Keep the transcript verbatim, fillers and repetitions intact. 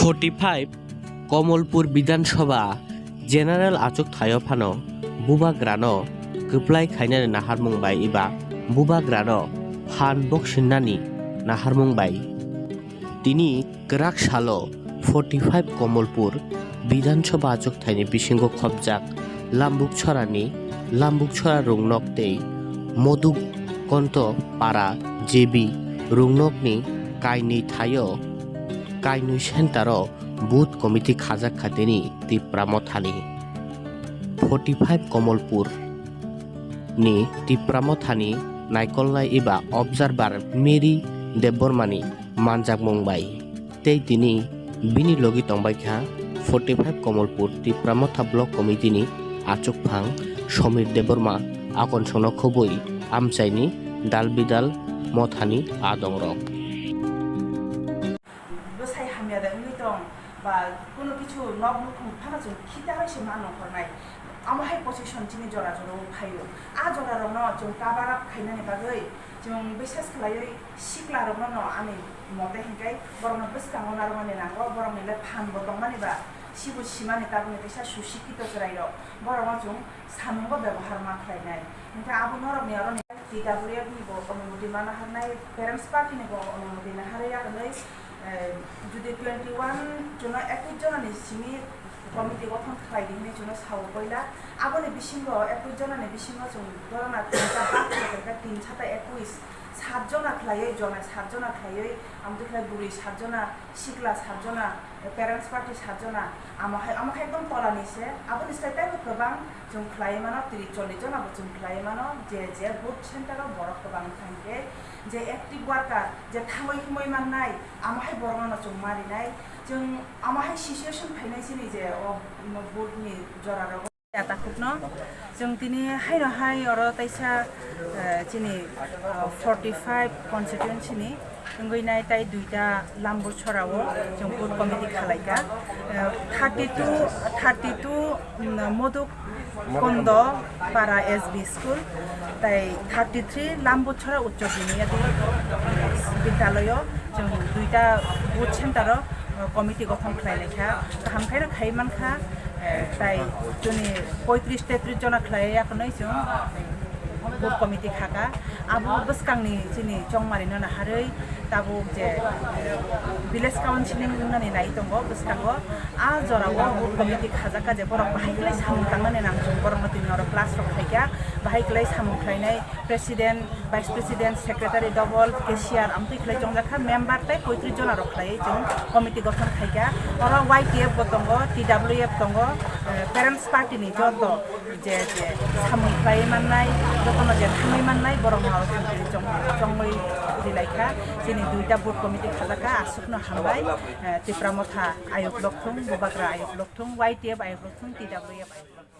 Forty five Komolpur Bidhan Sabha General achuk thaio phano Bubagrano kwplai khainani naharmung bai eba Bubagrano phan boksinnani naharmung bai. Tini kwrak salo forty five Komolpur Bidhan Sabha achuk thaini bisingo khopjak Lambukchorani Lambukchora Rungnok tei Moduk Konto Para J B Rungnokni kainwi thaio kainwi centre-o Booth Committee khajak kha tini Tipra Mothani. Forty five Komolpur ni Tipra Mothani naikolnai eba observer Mary Debbarmani manjakmung bai. Tei tini bini logi tongbai kha forty five Komolpur Tipra Motha Block Committee ni achukphang Somir Debbarma, akonsongno khobwi amchaini dal bidal mothani adongrok. Bwsai hamya de wngwi tong, ba kuno kichu nok nukhung phano chwng khitarwi se ma nongkhornai. Amo hai position chini jora jora o phaio. A jora rokno chwng cover up khainani bagwi chwng bises khlaiwi sikla rokno no ani mote hinkai borokno bwskango narwknani nango, borokni le phan bo tongmani ba sibo simani tabukni teisa susikito chwrairok borokno chwng samungo bebohar ma khlainai. Hinkhe abo norokni aro ni T W F ni bo onumoti ma naharnai, parents party ni bo onumoti naharwi yakarwi, eh, jodi twenty one chwngno ekwis jona ni simi committee gothon khlai di hinwi chwngno sao koila. Aboni bisingo ekwis jona ni bisingo chwng dorona tinta bak khe tin sata ekwis, sat jona khlaiwi, jona sat jona khlaiwi, amtwi khlai bwrwi sat jona, sikla sat jona, parents party sat jona, amo hai, amo hai ekdom tola ni se, aboni slai teibo kwbang chwng khlai mano, tris chollis jona bo chwng khlai mano, je je booth center o borok kwbang thang khe, je active worker, je thangwi himwi mannai, amo hai borok no chwng ma rinai, chwng amo hai situation phainai chini je o booth ni jora rogo. Takhukno chwng tini haino hai oro taisa, eh, chini, eh, forty five constituency ni wngwi nai tai duita Lambukchora o chwng booth committee khalaikha. Eh, thirty two, thirty two, mm, Moduk Kondo Para S B school tai thirty three Lambukchora Uccho Buniyadi Bidyaloyo chwng duita booth center o, eh, committee gothon khlai laikha. Kaham khaino khai mankha. Tai chini poitris tetris jona khlai yakarwi chwng booth committee khaka. Abo bwskangni chini chongmari no naharwi tabuk je village council ni wngnani nai tongo bwskango. A jora o booth committee khajak kha je borok bahai khlai samung tangnani nang chwng borokno tini oro class rok khaikha, bahai khlai samung khlainai. President, Vice President, Secretary, double, cashier, amtwi khlai chongjak kha, member tei poitris jona rok khlaiwi chwng committee gothon khaikha. Oro Y T F bo tongo, T W F tongo, eh, Parents Party ni joto je, je samung khlaiwi mannai, jotono je thangwi mannai, borokno aro chwng tini chong-, chongwi rilaikha. Chini duita booth committee khajak kha, aswkno hambai, eh, Tipra Motha ayuk lokthung, Bubagra ayuk lokthung, Y T F ayuk lokthung, T W F ayuk lokthung.